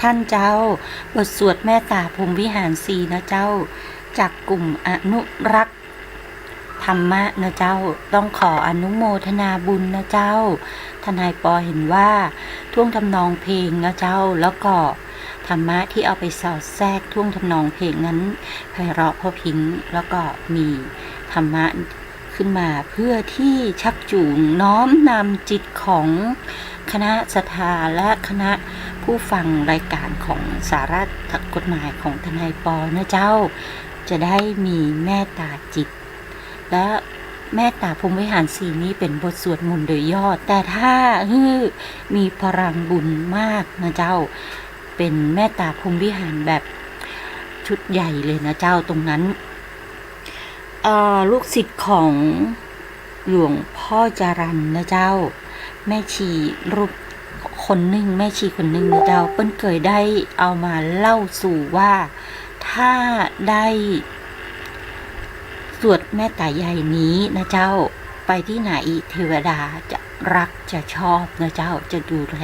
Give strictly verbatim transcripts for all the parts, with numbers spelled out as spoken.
ท่านเจ้า บทสวดเมตตาพรหมวิหารสี่นะเจ้า จากกลุ่มอนุรักษ์ธรรมะนะเจ้า ต้องขออนุโมทนาบุญนะเจ้า ทนายปอเห็นว่าท่วงทำนองเพลงนะเจ้า แล้วก็ธรรมะที่เอาไปสอดแทรกท่วงทำนองเพลงนั้นไพเราะเพราะพริ้ง แล้วก็มีธรรมะ ขึ้นมาเพื่อที่ชักจูงน้อมนำจิตของคณะศรัทธาและคณะผู้ฟังรายการของสาระกฎหมายของทนายปอนะเจ้า จะได้มีเมตตาจิต และเมตตาพรหมวิหารสี่นี้เป็นบทสวดมนต์โดยย่อ แต่ถ้าหื้อมีพลังบุญมากนะเจ้า เป็นเมตตาพรหมวิหารแบบชุดใหญ่เลยนะเจ้า ตรงนั้น เอ่อ ลูกศิษย์ของหลวงพ่อจรัญนะเจ้า แม่ชีรูปคนหนึ่ง แม่ชีคนหนึ่งนะเจ้า เปิ้นเกยได้เอามาเล่าสู่ว่า ถ้าได้สวดเมตตาใหญ่นี้นะเจ้า ไปตี้ไหนเทวดาจะรักจะชอบนะเจ้า จะดูแล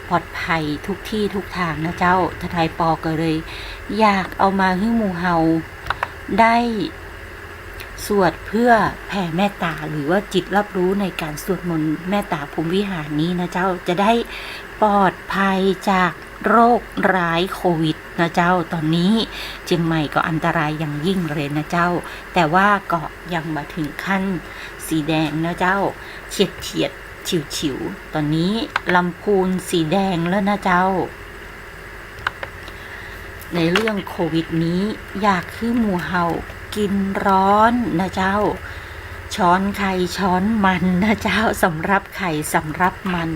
ปลอดภัยทุกที่ทุกทางนะเจ้า ทนายปอก็เลยอยากเอามาหื้อหมู่เฮา ได้สวดเพื่อแผ่เมตตา หรือว่าจิตรับรู้ในการสวดมนต์เมตตาพรหมวิหารนี้นะเจ้า จะได้ปลอดภัยจากโรคร้ายโควิดนะเจ้า ตอนนี้เจียงใหม่ก็อันตรายอย่างยิ่งเลยนะเจ้า แต่ว่าก็ยังบ่ถึงขั้นสีแดงนะเจ้า เฉียดเฉียด ฉิวๆ ตอนนี้ลำพูนสีแดงแล้วนะเจ้า ในเรื่องโควิดนี้อยากหื้อหมู่เฮากิ๋นร้อนนะเจ้า ช้อนใค่ช้อนมันนะเจ้า สำรับใค่สำรับมัน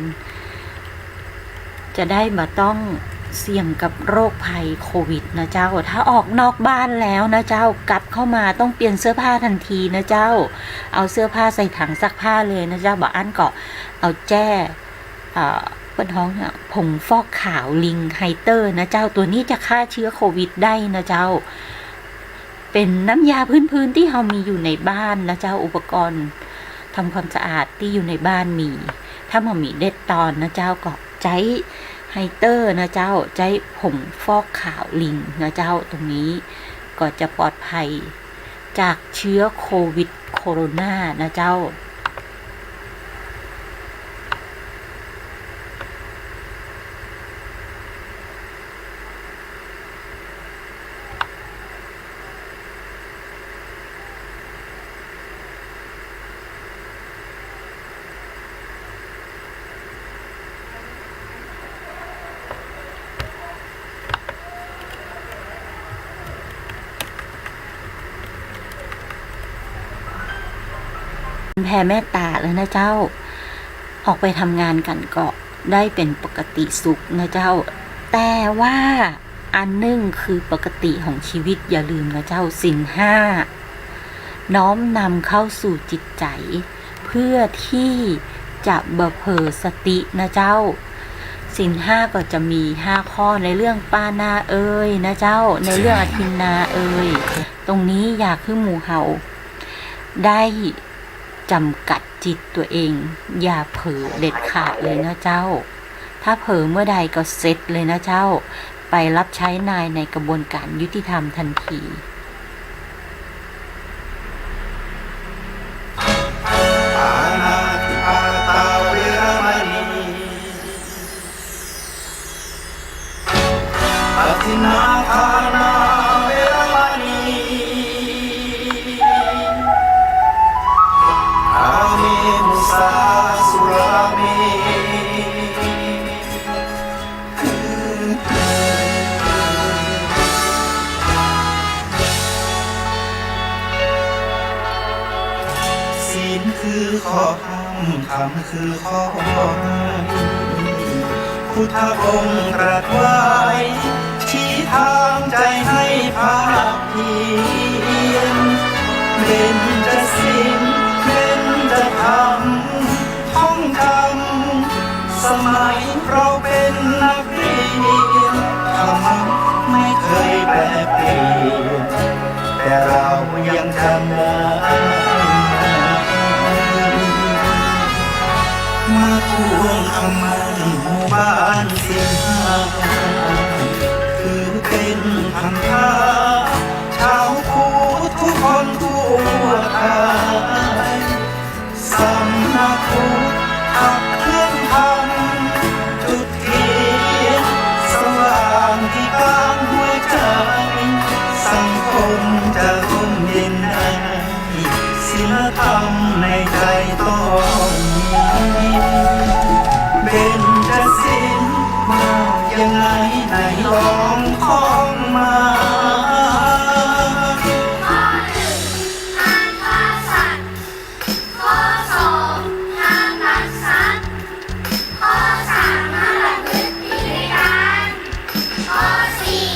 จะได้บ่ต้องเสี่ยงกับโรคภัยโควิดนะเจ้า ถ้าออกนอกบ้านแล้วนะเจ้า กลับเข้ามาต้องเปลี่ยนเสื้อผ้าทันทีนะเจ้า เอาเสื้อผ้าใส่ถังซักผ้าเลยนะเจ้า บ่อั้นก็เอาแจ้ เอ่อ เปิ้นฮ้องเนี่ย ผงฟอกขาวลิงไฮเตอร์นะเจ้า ตัวนี้จะฆ่าเชื้อโควิดได้นะเจ้า เป๋นน้ำยาพื้นๆ ตี้เฮามีอยู่ในบ้านนะเจ้า อุปกรณ์ทำความสะอาดตี้อยู่ในบ้านมี ถ้าบ่มีเด็ตตอนนะเจ้า ก็ใจ๊ไฮเตอร์นะเจ้า ใจ๊ผงฟอกขาวลิงนะเจ้า ตรงนี้ก็จะปลอดภัย จากเชื้อโควิดโคโรนานะเจ้า แผ่เมตตาแล้วนะเจ้า ออกไปทำงานกั๋นก็ได้เป๋นปกติสุขนะเจ้า แต่ว่าอันนึ่งคือปกติของชีวิต อย่าลืมนะเจ้า ศีลห้า น้อมนำเข้าสู่จิตใจ๋ เพื่อที่จะบ่เผลอสตินะเจ้า ศีลห้าก็จะมีห้าข้อ ในเรื่องปาณาเอยนะเจ้า ในเรื่องอทินนาเอย ตรงนี้อยากหื้อหมู่เฮาได้จ๋ำกัดจิตตั๋วเอง อย่าเผลอเด็ดขาดเลยนะเจ้า ถ้าเผลอเมื่อใดก็เสร็จเลยนะเจ้า ไปรับใช้นายในกระบวนการยุติธรรมทันที ปาณาติปาตาเวระมะณี อทินนาทานาเวระมะณี กาเมสุมิชฌาสุราเม ศีลคือข้อห้าม ธรรมคือข้อห้าม พุทธองค์ตรัสไว้ ชี้ทางใจให้ภาคเพียร เบญจศีล เบญจธรรม ท่องจำ สมัยเราเป็นนักเรียน ธรรมะไม่เคยแปรเปลี่ยน แต่เรายังจำได้ มาทวงคำมั่นหมู่บ้านศีลห้า ไหนลองท่องมา ข้อหนึ่ง ห้ามฆ่าสัตว์ ข้อสอง ห้ามลักทรัพย์ ข้อสาม ห้ามประพฤติผิดในกาม ข้อสี่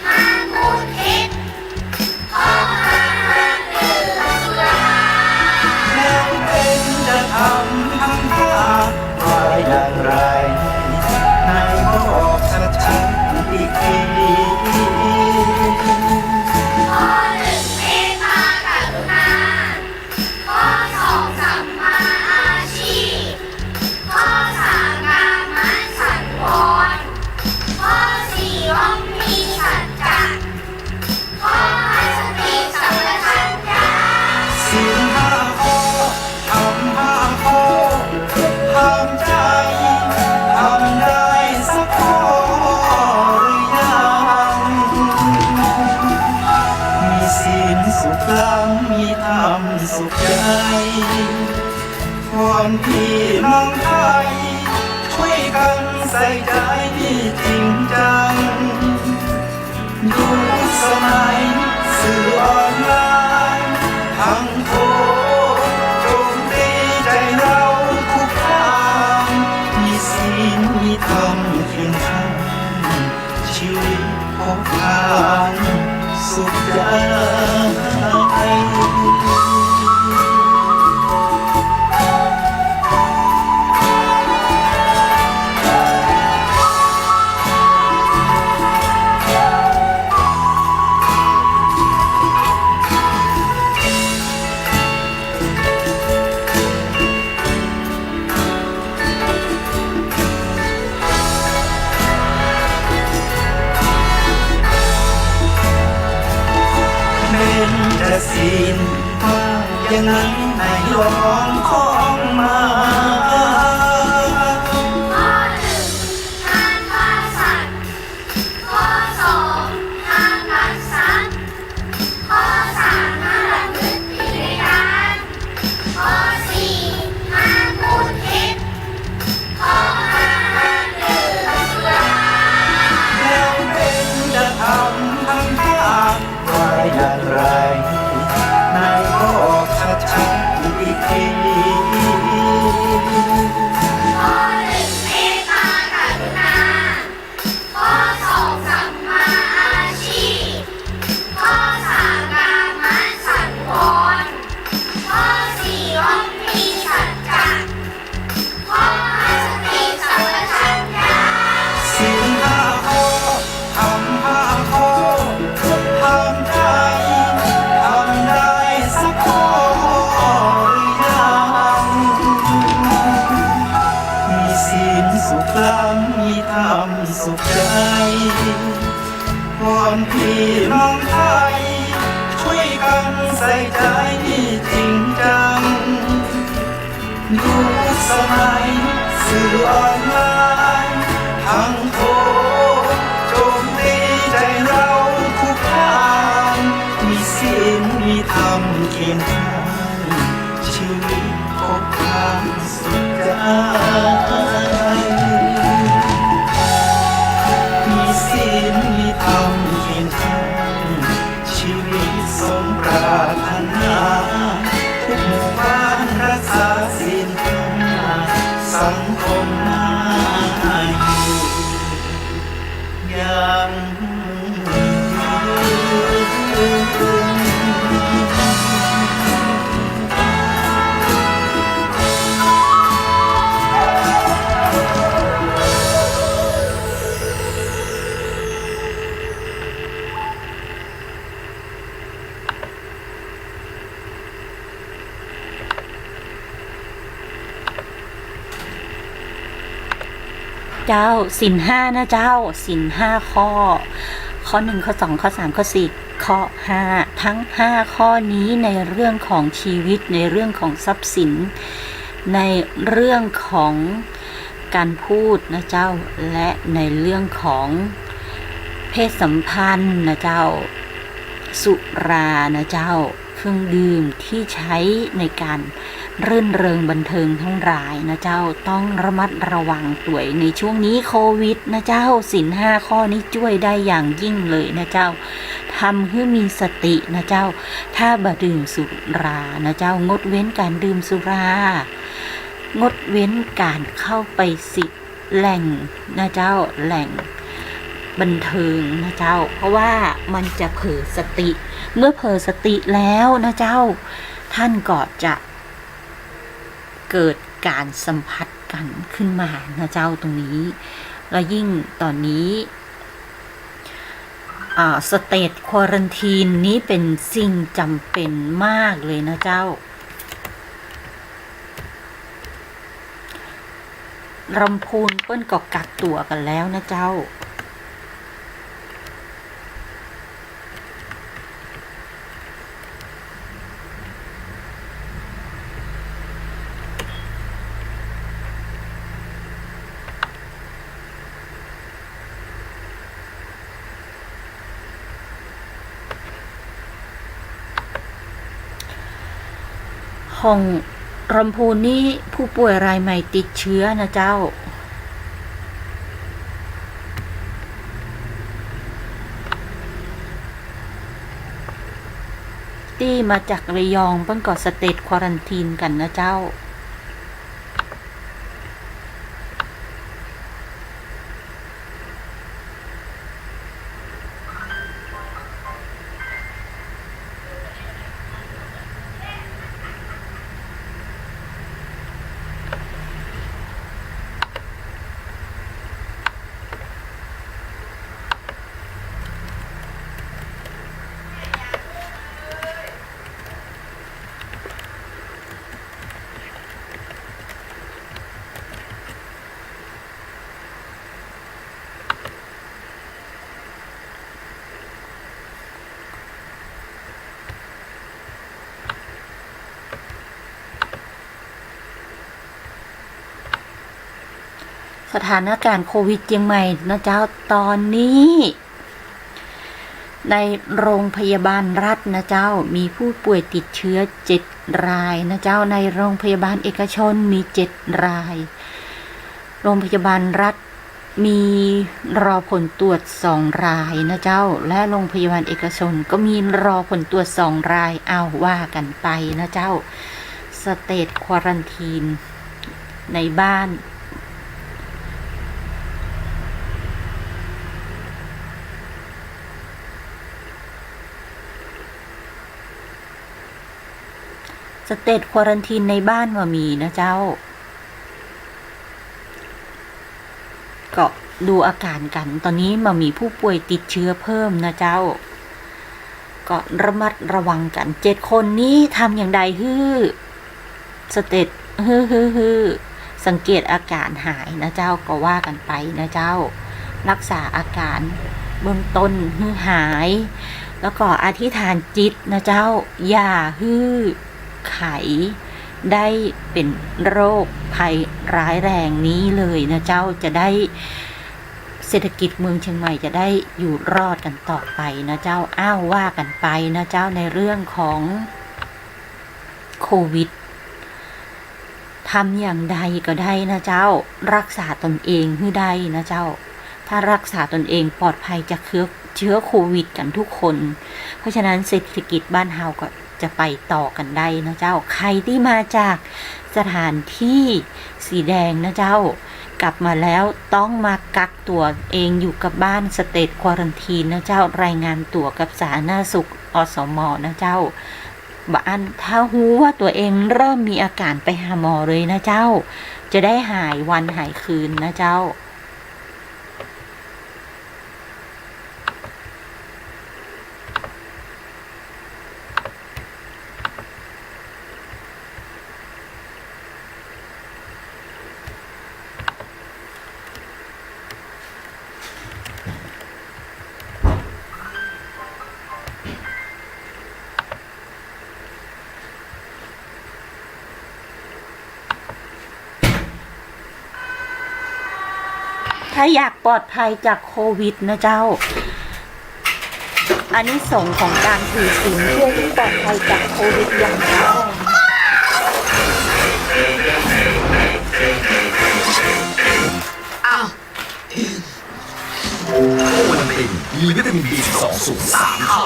ห้ามพูดเท็จ ข้อห้า ห้ามดื่มสุรา แล้วเบญจธรรมทั้งห้าว่าอย่างไร ไหนบอกชัดๆ อีกที ข้อหนึ่ง เมตตากรุณา ข้อสอง สัมมาอาชีพ ข้อสาม กามสังวร ข้อสี่ ย่อมมีสัจจะ ข้อห้า สติสัมปชัญญะ ศีลห้าข้อ ธรรมห้าข้อ ทำใจ ทำได้สักข้อหรือยัง มีศีลสุขล้ำ มีธรรมสุขใจ วอนพี่น้องไทย ช่วยกันใส่ใจนี่จริงจัง ยุคสมัยสื่อออนไลน์ ทั้งโทรโจมตีใจเราทุกทาง มีศีลมีธรรมเคียงข้าง ชีวิตพบความสุขใจ เบญจศีลว่ายังไง ไหนลองท่องมา ข้อหนึ่ง ห้ามฆ่าสัตว์ ข้อสอง ห้ามลักทรัพย์ ข้อสาม ห้ามประพฤติผิดในกาม ข้อสี่ ห้ามพูดเท็จ ข้อห้า ห้ามดื่มสุรา แล้วเบญจธรรมทั้งห้าว่าอย่างไร ไหนบอกชัดๆ อีกที ข้อหนึ่ง เมตตากรุณา ข้อสอง สัมมาอาชีพ ข้อสาม กามสังวร ข้อสี่ ย่อมมีสัจจะ ข้อห้า สติสัมปชัญญะ ศีลห้าข้อ ธรรมห้าข้อ ทำได้ ทำได้สักข้อหรือยัง มีศีลสุขล้ำ มีธรรมสุขใจ วอนพี่น้องไทย ช่วยกันใส่ใจนี่จริงจัง ยุคสมัยสื่อออนไลน์ ทั้งโทรโจมตีใจเราทุกทาง มีศีลมีธรรมเคียงข้าง ชีวิตพบความสุขใจ มีศีลมีธรรมเคียงข้าง ชีวิตสมปรารถนา ทุกหมู่บ้านรักษาศีลห้า สังคมน่าอยู่ยั่งยืน เจ้า ศีลห้านะเจ้า ศีลห้าข้อ ข้อหนึ่ง ข้อสอง ข้อสาม ข้อสี่ ข้อห้า ทั้งห้าข้อนี้ในเรื่องของชีวิต ในเรื่องของทรัพย์สิน ในเรื่องของการพูดนะเจ้า และในเรื่องของเพศสัมพันธ์นะเจ้า สุรานะเจ้า เครื่องดื่มที่ใช้ในการ รื่นเริงบันเทิงทั้งหลายนะเจ้า ต้องระมัดระวังตวยในช่วงนี้โควิดนะเจ้า ศีลห้าข้อนี้จ้วยได้อย่างยิ่งเลยนะเจ้า ทำหื้อมีสตินะเจ้า ถ้าบ่ดื่มสุรานะเจ้า งดเว้นการดื่มสุรา งดเว้นการเข้าไปสิ แหล่งนะเจ้า แหล่งบันเทิงนะเจ้า เพราะว่ามันจะเผลอสติ เมื่อเผลอสติแล้วนะเจ้า ท่านก็จะเกิดการสัมผัสกันขึ้นมานะเจ้า ตรงนี้ แล้วยิ่งตอนนี้ อ่า สเตจควอรันทีนนี้เป๋นสิ่งจ๋ำเป๋นมากเลยนะเจ้า ลำพูนเปิ้นก็กักตั๋วกั๋นแล้วนะเจ้า ของลำพูนนี่ผู้ป่วยรายใหม่ติดเชื้อนะเจ้า ตี้มาจากระยองเปิ้นก็สเตจควอรันทีนกั๋นนะเจ้า สถานการณ์โควิดเจียงใหม่นะเจ้า ตอนนี้ ในโรงพยาบาลรัฐนะเจ้า มีผู้ป่วยติดเชื้อเจ็ดรายนะเจ้า ในโรงพยาบาลเอกชนมีเจ็ดราย โรงพยาบาลรัฐ มีรอผลตรวจสองรายนะเจ้า และโรงพยาบาลเอกชนก็มีรอผลตรวจสองราย เอาว่ากั๋นไปนะเจ้า สเตจควอรันทีนในบ้าน สเตจควอรันทีนในบ้านบ่มีนะเจ้า ก็ดูอาการกั๋น ตอนนี้บ่มีผู้ป่วยติดเชื้อเพิ่มนะเจ้า ก็ระมัดระวังกั๋น เจ็ดคนนี้ทำอย่างใดหื้อ สเตจ หื้อ หื้อ หื้อ สังเกตอาการหายนะเจ้า ก็ว่ากั๋นไปนะเจ้า รักษาอาการเบื้องต้นหื้อหาย แล้วก็อธิษฐานจิตนะเจ้า อย่าหื้อไขได้เป๋นโรคภัยร้ายแรงนี้เลยนะเจ้า จะได้ เศรษฐกิจเมืองเจียงใหม่จะได้อยู่รอดกั๋นต่อไปนะเจ้า อ้าว ว่ากั๋นไปนะเจ้า ในเรื่องของโควิด ทำอย่างใดก็ได้นะเจ้า รักษาตนเองหื้อได้นะเจ้า ถ้ารักษาตนเองปลอดภัยจากเชื้อ เชื้อโควิดกั๋นทุกคน เพราะฉะนั้นเศรษฐกิจบ้านเฮาก็จะไปต่อกั๋นได้นะเจ้า ใครตี้มาจากสถานที่สีแดงนะเจ้า กลับมาแล้วต้องมากักตั๋วเองอยู่กับบ้าน สเตจควอรันทีนนะเจ้า รายงานตั๋วกับสาธารณสุข อสม นะเจ้า บ่อั้นถ้าฮู้ว่าตั๋วเองเริ่มมีอาการไปหาหมอเลยนะเจ้า จะได้หายวันหายคืนนะเจ้า ถ้าอยากปลอดภัยจากโควิดนะเจ้า อานิสงส์ของการถือศีลเพื่อที่ปลอดภัยจากโควิดอย่างแท้จริง ติน มีวิตามิน บี สิบสอง สูง สาม เท่า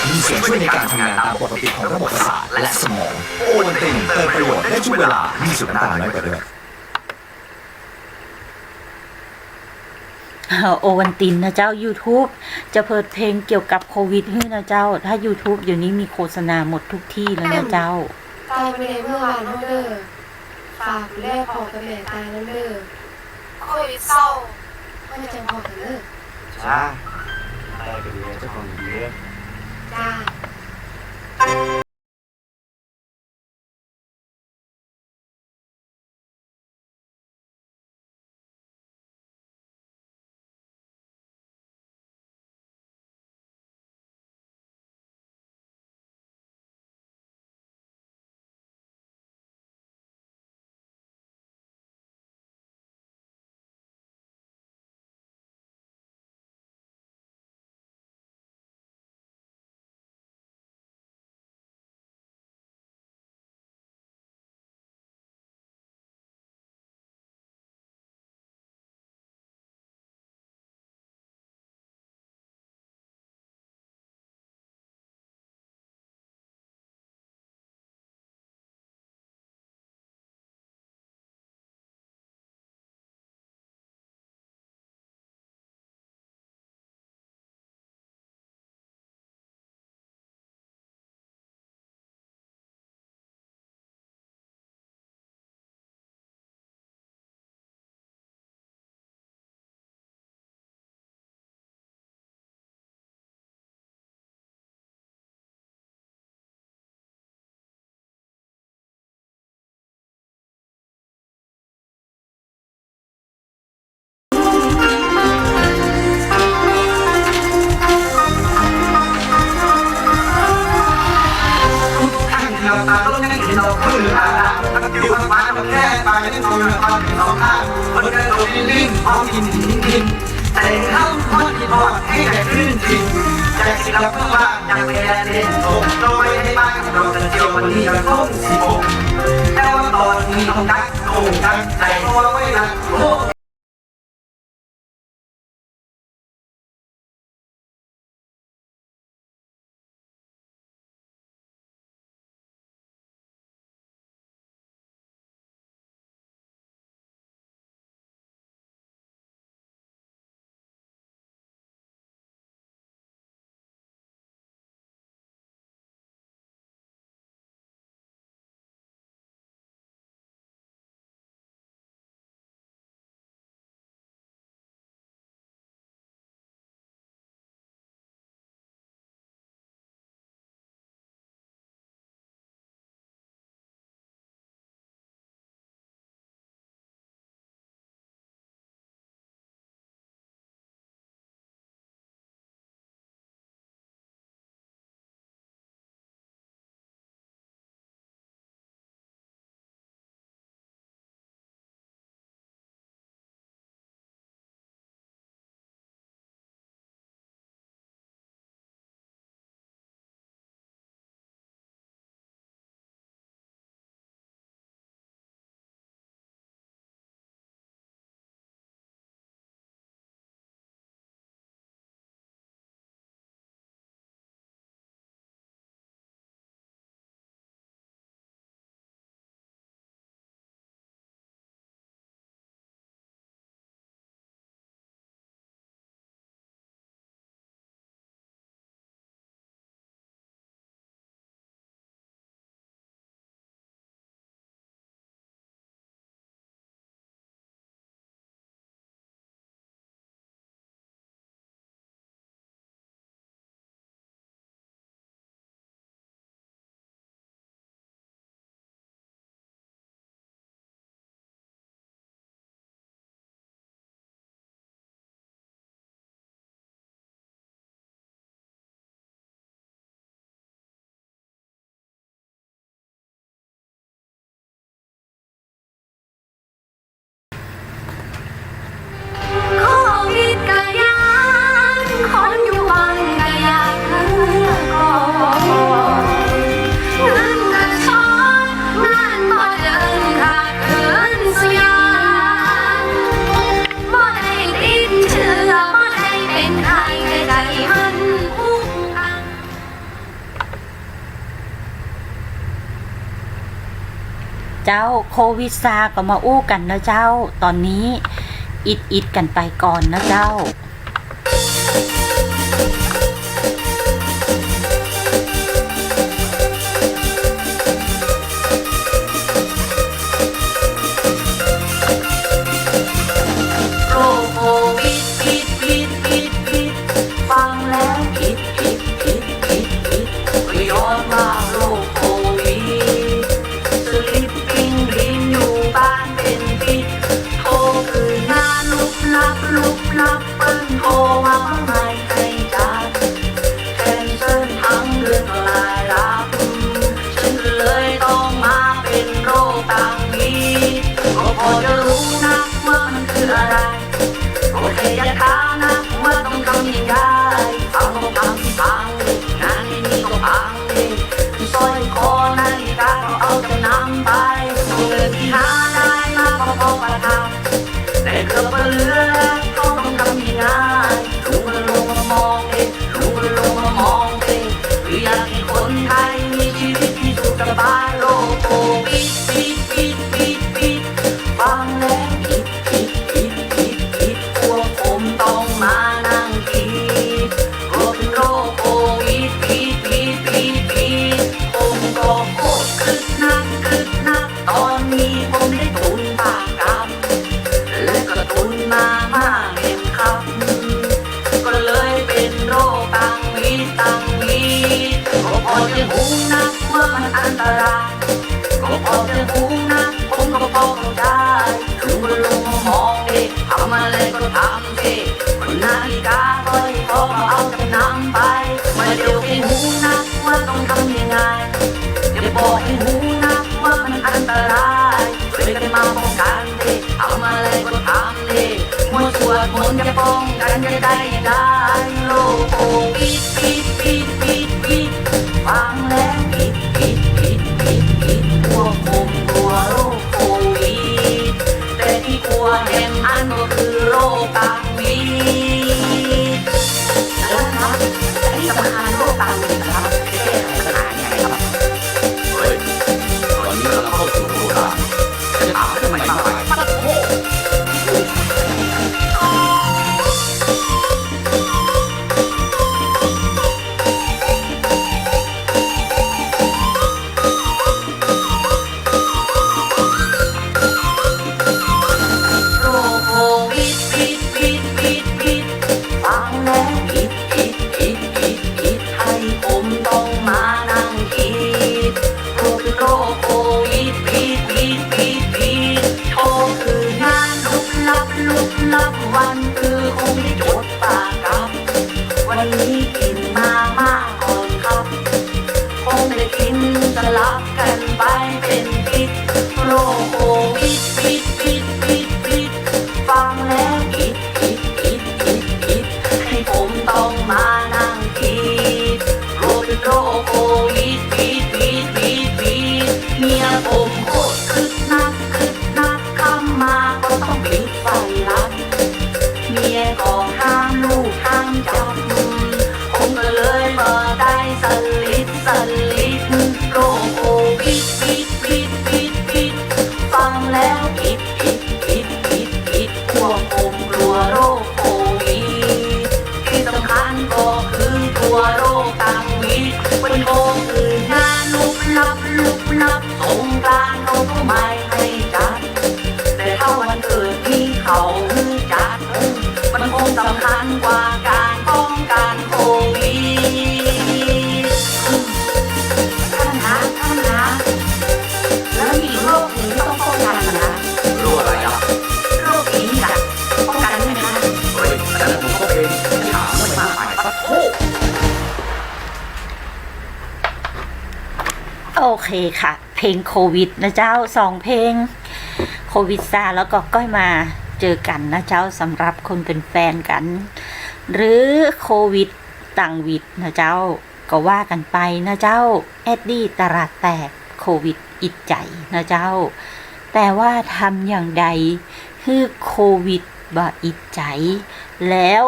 มีส่วนช่วยในการทำงานตามปกติของระบบประสาทและสมอง โอวัลติน เติมประโยชน์ได้ทุกเวลา มีสูตรน้ำตาลน้อยกว่าด้วย โอวัลตินนะเจ้า ยูทูบจะเปิดเพลงเกี่ยวกับโควิดหื้อนะเจ้า ถ้ายูทูบเดี๋ยวนี้มีโฆษณาหมดทุกที่แล้วนะเจ้า ตายไปในเมื่อวานเฮาเด้อ ฝากดูแลพ่อกับแม่ตายนำเด้อ โควิดเศร้า เฮาจั่งพ้อกั๋นเด้อ จ้า ตายก็ดูแลเจ้าของดีๆ เด้อ จ้า เจ้า โควิดซาก็มาอู้กั๋นนะเจ้า ต๋อนนี้อิดๆ กั๋นไปก่อนนะเจ้า โรคโควิด ผิด ผิด ผิด ผิด ฟังแล้วผิด ผิด ผิด ผิด ผิด ก็ย้อนว่าโรคโควิด สลิปปิ้งบินอยู่บ้านเป๋นปิด โทรคืนมาลุบลับ ลุบลับ เปิ้นโทรมาว่าไม่ให้จัด แคนเซิลทั้งเดือนก็หลายรับ ฉันก็เลยต้องมาเป๋นโรคตังหงิด ก็พอจะฮู้นะว่ามันคืออะไร ก็แค่อยากถามนะว่าต้องทำยังไง เอาก็พังสิพัง งานไม่มีก็พัง สร้อยคอนาฬิกาก็เอาจำนำไป เงินที่หาได้มาก็พอประทัง แต่เกือบบ่เหลือแล้ว เขาต้องทำยังไง ลุงก็ลงมามองเด้ ลุงก็ลงมามองเด้ คืออยากให้คนไทยมีชีวิตที่สุขสบาย โรคโควิด ผิด ผิด ผิด ผิด ฟังแล้วผิด ผิด ผิด ผิด ผิด พวกผมต้องมานั่งคิด กลัวเป๋นโรคโควิด ผิด ผิด ผิด ผิด ผมก็โคตรคิดนัก คิดนัก ต๋อนนี้ผมได้ตุนปลากับ และก็ตุนมาม่าแหมครับ ก็เลยเป๋นโรคตังหงิด ตังหงิด ก็พอจะฮู้นะว่ามันอันตราย ก็พอจะฮู้นะ ผมก็พอเข้าใจ ลุงก็ลงมามองเด้ ทำอะไรก็ทำเด้ นาฬิกาสร้อยคอก็เอาจำนำไป มาเดี๋ยวให้ฮู้นะว่าต้องทำยังไง จะบอกให้ฮู้นะว่ามันอันตราย ช่วยกันมาป้องกันเด้ ทำอะไรก็ทำเด้ มัวสวดมนต์จะป้องกันจะได้ยังไง โรคโควิด ผิด ผิด ผิด ผิด ฟังแล้วผิด ผิด ผิด ผิด ผิด พวกผมกลัวโรคโควิด แต่ที่กลัวแหมอันก็คือโรคตังหงิด แล้วนะครับ และที่สำคัญโรคตังหงิดนะครับ จะแก้ไขปัญหายังไงครับ เฮ้ย ต๋อนนี้กำลังเข้าสู่โควิด จะถามทำไมมากมาย ปัดโธ่ โรคโควิด ผิด ผิด ผิด ผิด ฟังแล้วผิด ผิด ผิด ผิด ผิด ให้ผมต้องมานั่งคิด โรค โรคโควิด ผิด ผิด ผิด ผิด โทรคืนงานลุบลับ ลุบลับ วันคือคงได้จดปลากับ วันนี้กิ๋นมาม่าก่อนครับ คงได้กิ๋นสลับกั๋นไปเป๋นปิด โรคโควิด ผิด ผิด ผิด ผิด ฟังแล้วผิด ผิด ผิด ผิด ผิด ให้ผมต้องมานั่งคิด กลัวเป๋นโรคโควิด ผิด ผิด ผิด ผิด เมียผมโคตรคิดนัก คิดนัก ค่ำมาก็ต้องปิดไฟลับ เมียก็ห้ามลูกห้ามจับ ผมก็เลยบ่ได้สลิดสลิด โรคโควิด ผิด ผิด ผิด ผิด ฟังแล้วผิด ผิด ผิด ผิด ผิด พวกผมกลัวโรคโควิด ที่สำคัญก็คือกลัวโรคตังหงิด เปิ้นโทรคืนงานลุบลับ ลุบลับ สงกรานต์เขาก็ไม่ให้จัด แต่ถ้าวันเกิดพี่เขาจัด มันคงสำคัญกว่าการป้องกันโควิด ท่านคะ ท่านคะ แล้วมีอีกโรคหนึ่งที่ต้องป้องกันนะคะ โรคอะไรอ่ะ โรคนี้ค่ะ ป้องกันได้ไหมคะ เฮ้ย อันนั้นผมก็เป็น ถามทำไมมากมาย ปัดโธ่ โอเคค่ะ เพลงโควิดนะเจ้า สองเพลง โควิดซาแล้วก็ก้อยมาเจอกั๋นนะเจ้า สำหรับคนเป๋นแฟนกั๋น หรือโควิดตังหงิดนะเจ้า ก็ว่ากั๋นไปนะเจ้า แอดดี้ตลาดแตก โควิดอิดใจ๋นะเจ้า แต่ว่าทำอย่างใดหื้อโควิดบ่อิดใจ๋ แล้ว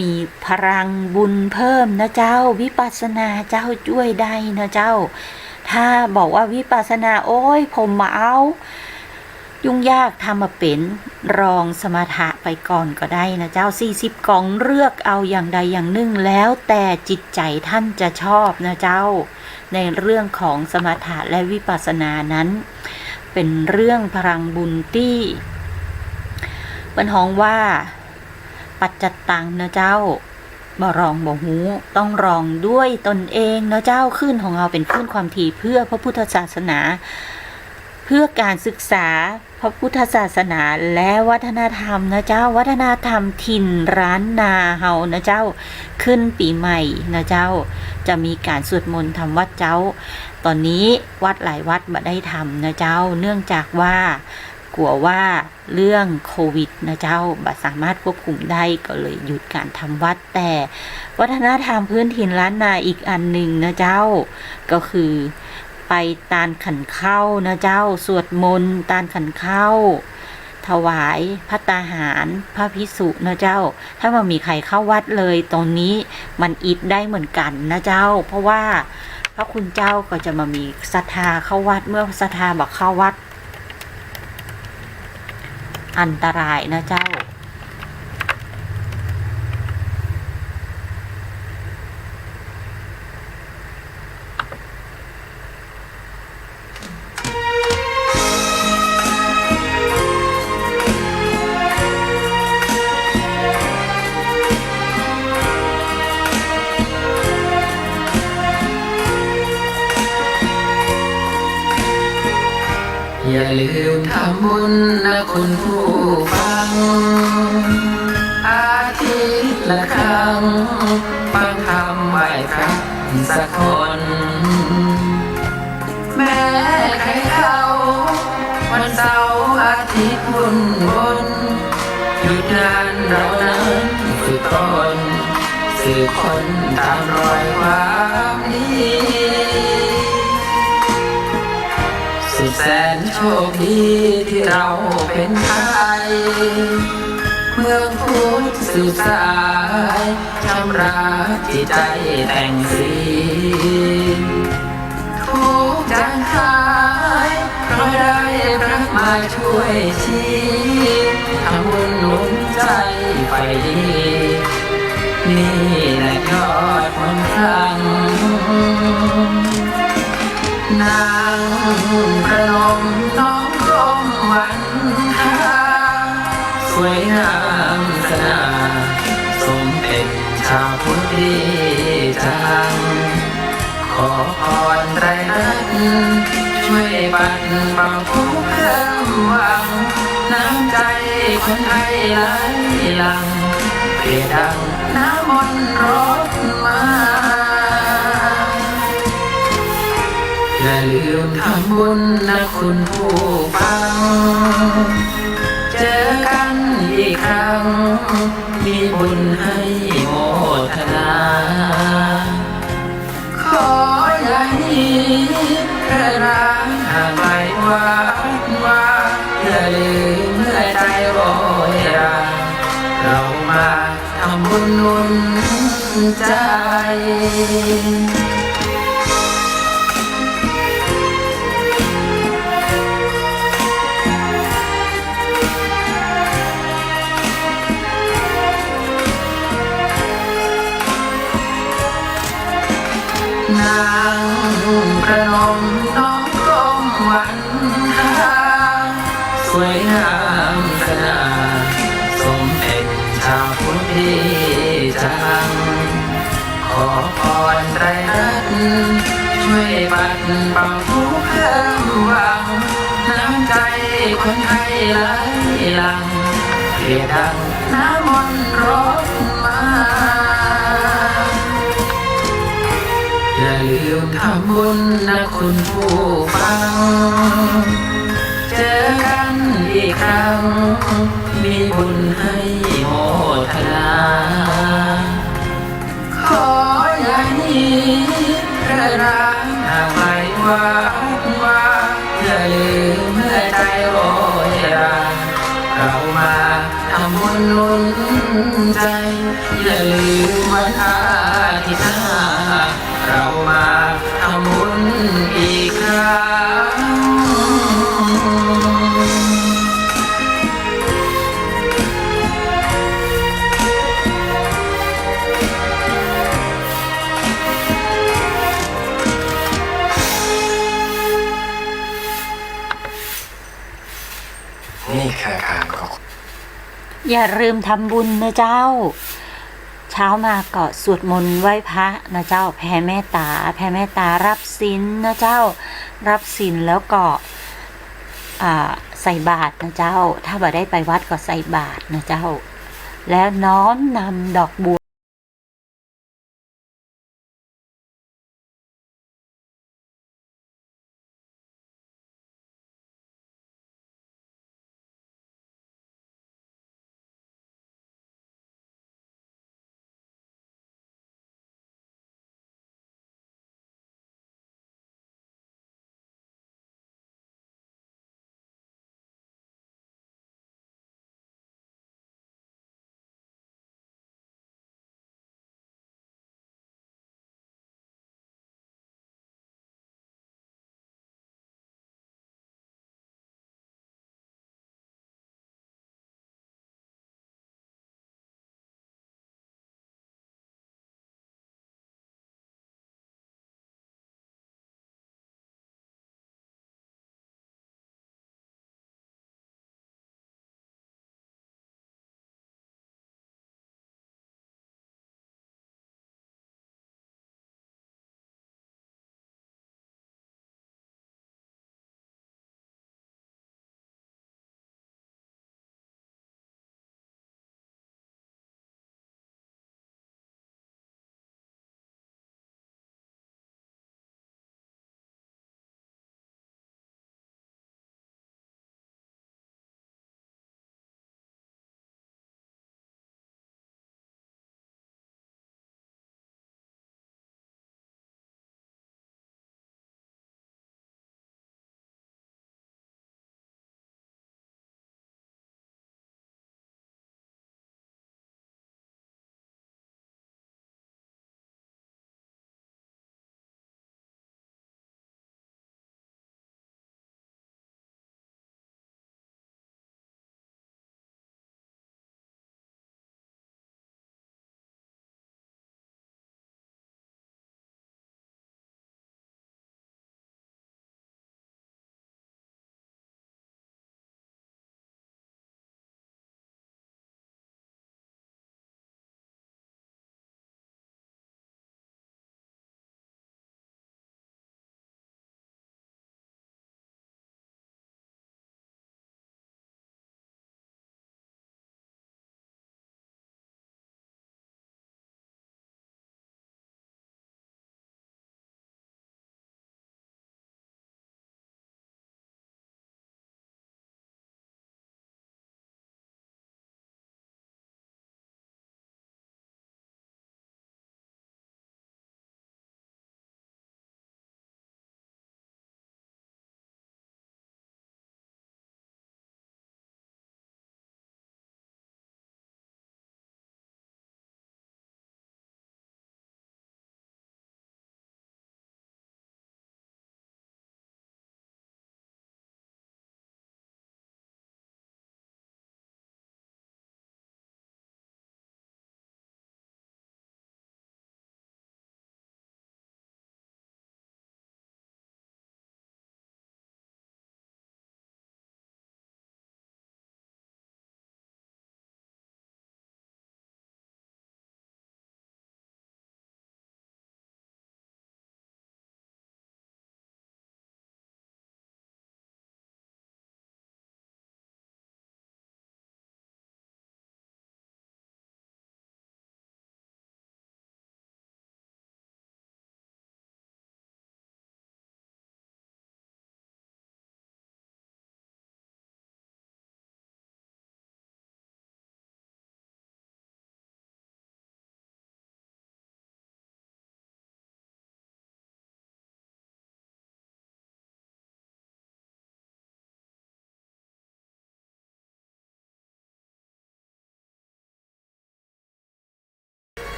มีพลังบุญเพิ่มนะเจ้า วิปัสสนาเจ้าจ้วยได้นะเจ้า ถ้าบอกว่าวิปัสสนา โอ๊ย ผมบ่เอา ยุ่งยาก ทำบ่เป๋น ลองสมถะไปก่อนก็ได้นะเจ้า สี่สิบก๋อง เลือกเอาอย่างใดอย่างนึ่ง แล้วแต่จิตใจ๋ท่านจะชอบนะเจ้า ในเรื่องของสมถะและวิปัสสนานั้น เป๋นเรื่องพลังบุญตี้ เปิ้นฮ้องว่า ปัจจัตตังนะเจ้า บ่ลองบ่ฮู้ ต้องลองด้วยตนเองนะเจ้า คลื่นของเฮาเป๋นคลื่นความถี่เพื่อพระพุทธศาสนา เพื่อการศึกษาพระพุทธศาสนาและวัฒนธรรมนะเจ้า วัฒนธรรมถิ่นล้านนาเฮานะเจ้า ขึ้นปี๋ใหม่นะเจ้า จะมีก๋านสวดมนต์ทำวัตรเจ้า ต๋อนนี้วัดหลายวัดบ่ได้ทำนะเจ้า เนื่องจากว่ากั๋วว่า เรื่องโควิดนะเจ้า บ่สามารถควบคุมได้ ก็เลยหยุดก๋านทำวัตร แต่วัฒนธรรมพื้นถิ่นล้านนาอีกอันนึ่งนะเจ้า ก็คือไปตานขันเข้านะเจ้า สวดมนต์ตานขันเข้า ถวายภัตตาหารพระภิกษุนะเจ้า ถ้าบ่มีใผเข้าวัดเลย ต๋อนนี้มันอิดได้เหมือนกั๋นนะเจ้า เพราะว่าพระคุณเจ้าก็จะบ่มีศรัทธาเข้าวัด เมื่อศรัทธาบ่เข้าวัด อันตรายนะเจ้า อย่าลืมทำบุญนะคุณผู้ฟัง อาทิตย์ละครั้ง ฟังธรรมไหว้พระสักคน แม้ใครเขา วันเสาร์อาทิตย์วุ่นวน หยุดงานเรานั้นฝึกตน สืบค้นตามรอยความดี สุดแสนโชคดีที่เราเป็นไทย เมืองพุทธสืบสาย ชำระจิตใจแต่งศีล ทุกข์จางหาย เพราะได้พระมาช่วยชี้ ทำบุญหนุนใจฝ่ายดี นี่แหละยอดมนต์คลัง นางประนมน้อมก้มวันทา สวยงามสง่า สมเป็นชาวพุทธดีจัง ขอพรไตรรัตน์ ช่วยปัดเป่าทุกข์เพิ่มหวัง น้ำใจคนไทยไหลหลั่ง เปรียบดังน้ำมนต์รดมา อย่าลืมทำบุญนะคุณผู้ฟัง เจอกันอีกครั้ง มีบุญให้โมทนา ขออย่าหนีเถิดรา หากไปวัดวา อย่าลืมเมื่อใจโรยรา เรามาทำบุญหนุนใจ นางประนมน้อมก้มวันทา สวยงามสง่า สมเป็นชาวพุทธดีจัง ขอพรไตรรัตน์ ช่วยปัดเป่าทุกข์เพิ่มหวัง น้ำใจคนไทยไหลหลั่ง เปรียบดังน้ำมนต์รดมา อย่าลืมทำบุญนะคุณผู้ฟัง เจอกันอีกครั้ง มีบุญให้โมทนา ขออย่าหนีเถิดรา หากไปวัดวา อย่าลืมเมื่อใจโรยรา เรามาทำบุญหนุนใจ อย่าลืมวันอาทิตย์หน้า เรามาทำบุญอีก อย่าลืมทำบุญนะเจ้า เช้ามาก็สวดมนต์ไหว้พระนะเจ้า แผ่เมตตา แผ่เมตตารับศีลนะเจ้า รับศีลแล้วก็ อ่า ใส่บาตรนะเจ้า ถ้าบ่ได้ไปวัดก็ใส่บาตรนะเจ้า แล้วน้อมนำดอกบัว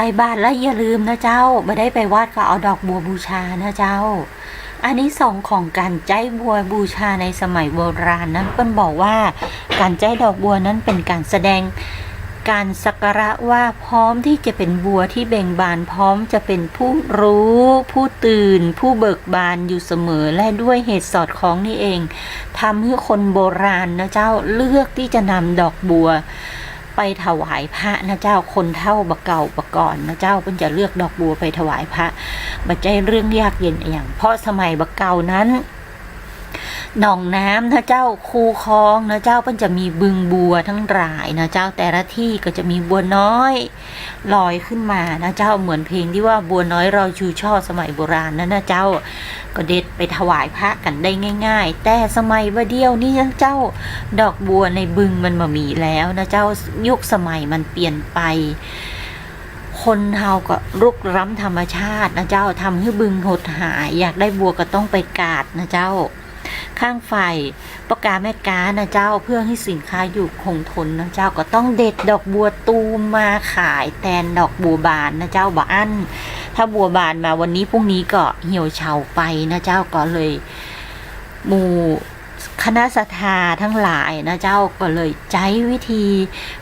ใส่บาตรแล้วอย่าลืมนะเจ้า บ่ได้ไปวัดก็เอาดอกบัวบูชานะเจ้า อานิสงส์ของก๋านใจ๊บัวบูชาในสมัยโบราณนั้น เปิ้นบอกว่าก๋านใจ๊ดอกบัวนั้นเป๋นก๋านแสดง การสักการะว่าพร้อมที่จะเป็นบัวที่เบ่งบาน พร้อมจะเป็นผู้รู้ ผู้ตื่น ผู้เบิกบานอยู่เสมอ และด้วยเหตุสอดคล้องนี่เอง ทำหื้อคนโบราณนะเจ้า เลือกที่จะนำดอกบัวไปถวายพระนะเจ้า คนเฒ่าบ่าเก่าบ่าก่อนนะเจ้า เปิ้นจะเลือกดอกบัวไปถวายพระ บ่ใจ้เรื่องยากเย็นอะหยัง เพราะสมัยบ่าเก่านั้น หนองน้ำนะเจ้า คูคลองนะเจ้า เปิ้นจะมีบึงบัวตังหลายนะเจ้า แต่ละตี้ก็จะมีบัวน้อยลอยขึ้นมานะเจ้า เหมือนเพลงตี้ว่าบัวน้อยลอยชู่ช่อสมัยโบราณนั้นนะเจ้า ก็เด็ดไปถวายพระกั๋นได้ง่ายๆ แต่สมัยบ่าเดี่ยวนี้นะเจ้า ดอกบัวในบึงมันบ่มีแล้วนะเจ้า ยุคสมัยมันเปลี่ยนไป คนเฮาก็รุกล้ำธรรมชาตินะเจ้า ทำหื้อบึงหดหาย อยากได้บัวก็ต้องไปกาดนะเจ้า ข้างฝ่ายป้อก๊าแม่ก๊านะเจ้า เพื่อหื้อสินค้าอยู่คงทนนะเจ้า ก็ต้องเด็ดดอกบัวตูมมาขายแตนดอกบัวบานนะเจ้า บ่อั้น ถ้าบัวบานมาวันนี้พรุ่งนี้ก็เหี่ยวเฉาไปนะเจ้า ก็เลย หมู่คณะศรัทธาตังหลายนะเจ้า ก็เลยใจ๊วิธี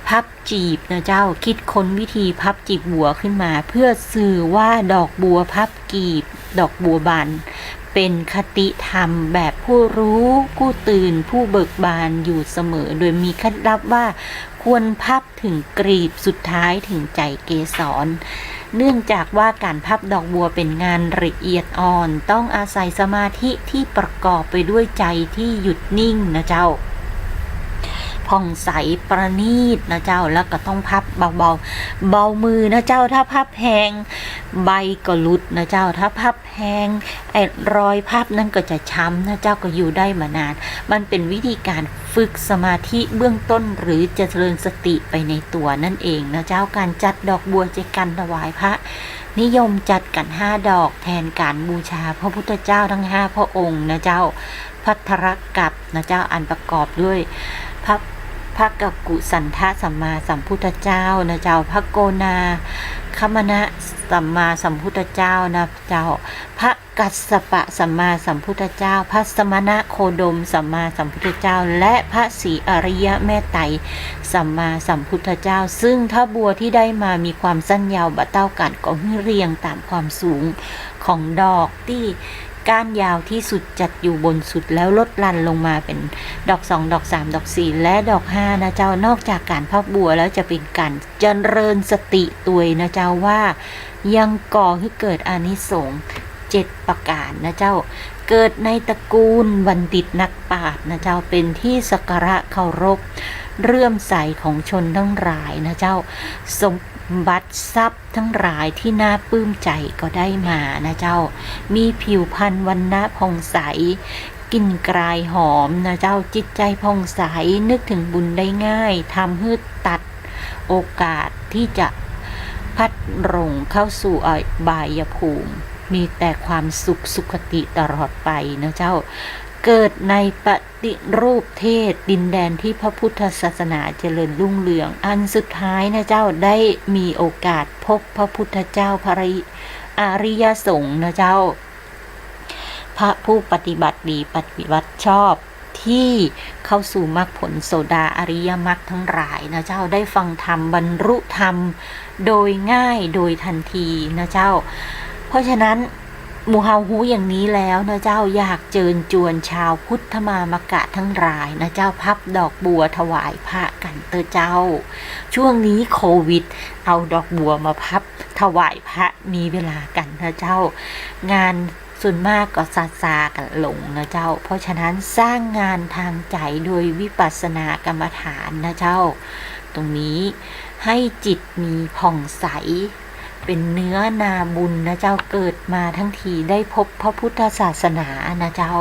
พับจีบนะเจ้า คิดค้นวิธีพับจีบบัวขึ้นมา เพื่อสื่อว่าดอกบัวพับกีบ ดอกบัวบาน เป๋นคติธรรมแบบผู้รู้ ผู้ตื่น ผู้เบิกบานอยู่เสมอ โดยมีเคล็ดลับว่าควรพับถึงกลีบสุดท้ายถึงใจ๋เกสร เนื่องจากว่าก๋านพับดอกบัวเป๋นงานละเอียดอ่อน ต้องอาศัยสมาธิที่ประกอบไปด้วยใจ๋ที่หยุดนิ่งนะเจ้า ผ่องใสประณีตนะเจ้า แล้วก็ต้องพับเบาๆ เบามือนะเจ้า ถ้าพับแฮง ใบก็หลุดนะเจ้า ถ้าพับแฮง ไอ้รอยพับนั้นก็จะช้ำนะเจ้า ก็อยู่ได้บ่นาน มันเป๋นวิธีการฝึกสมาธิเบื้องต้น หรือเจริญสติไปในตัวนั่นเองนะเจ้า ก๋านจัดดอกบัวใจ๋กั๋นถวายพระ นิยมจัดกั๋นห้าดอก แทนก๋านบูชาพระพุทธเจ้าตังห้าพระองค์นะเจ้า ภัทรกัปปะนะเจ้า อันประกอบด้วย พระ พระกักกุสันทะสัมมาสัมพุทธเจ้านะเจ้า พระโกนาคมณะสัมมาสัมพุทธเจ้านะเจ้า พระกัสสปะสัมมาสัมพุทธเจ้า พระสมณโคดมสัมมาสัมพุทธเจ้า และพระศรีอริยะเมตไตรสัมมาสัมพุทธเจ้า ซึ่งถ้าบัวที่ได้มามีความสั้นยาวบ่เต้ากั๋น ก็หื้อเรียงต๋ามความสูงของดอก ตี้ก้านยาวที่สุดจัดอยู่บนสุด แล้วลดหลั่นลงมาเป๋นดอกสอง ดอกสาม ดอกสี่ และดอกห้านะเจ้า นอกจากก๋านพับบัวแล้วจะเป๋นก๋านเจริญสติตวยนะเจ้า ว่ายังก่อหื้อเกิดอานิสงส์เจ็ดประก๋านนะเจ้า เกิดในตระกูลบัณฑิตนักปราชญ์นะเจ้า เป๋นที่สักการะเคารพเลื่อมใสของชนตังหลายนะเจ้า สมบัติทรัพย์ตังหลายที่น่าปลื้มใจ๋ก็ได้มานะเจ้า มีผิวพรรณวรรณะผ่องใส กลิ่นกายหอมนะเจ้า จิตใจ๋ผ่องใส นึกถึงบุญได้ง่าย ทำหื้อตัดโอกาสที่จะพลัดหลงเข้าสู่อบายภูมิ มีแต่ความสุขสุคติตลอดไปนะเจ้า เกิดในปฏิรูปเทศ ดินแดนที่พระพุทธศาสนาเจริญรุ่งเรือง อันสุดท้ายนะเจ้า ได้มีโอกาสพบพระพุทธเจ้า พระอริยสงฆ์นะเจ้า พระผู้ปฏิบัติดีปฏิบัติชอบ ที่เข้าสู่มรรคผลโสดาอริยมรรคตังหลายนะเจ้า ได้ฟังธรรมบรรลุธรรมโดยง่ายโดยทันทีนะเจ้า เพราะฉะนั้นหมู่เฮาฮู้อย่างนี้แล้วนะเจ้า อยากเจิญจวนชาวพุทธมามกะตังหลายนะเจ้า พับดอกบัวถวายพระกั๋นเต๊อะเจ้า ช่วงนี้โควิด เอาดอกบัวมาพับถวายพระ มีเวลากั๋นนะเจ้า งานส่วนมากก็ซาๆ กั๋นลงนะเจ้า เพราะฉะนั้นสร้างงานทางใจ๋โดยวิปัสสนากรรมฐานนะเจ้า ตรงนี้ให้จิตมีผ่องใส เป๋นเนื้อนาบุญนะเจ้า เกิดมาตังทีได้พบพระพุทธศาสนานะเจ้า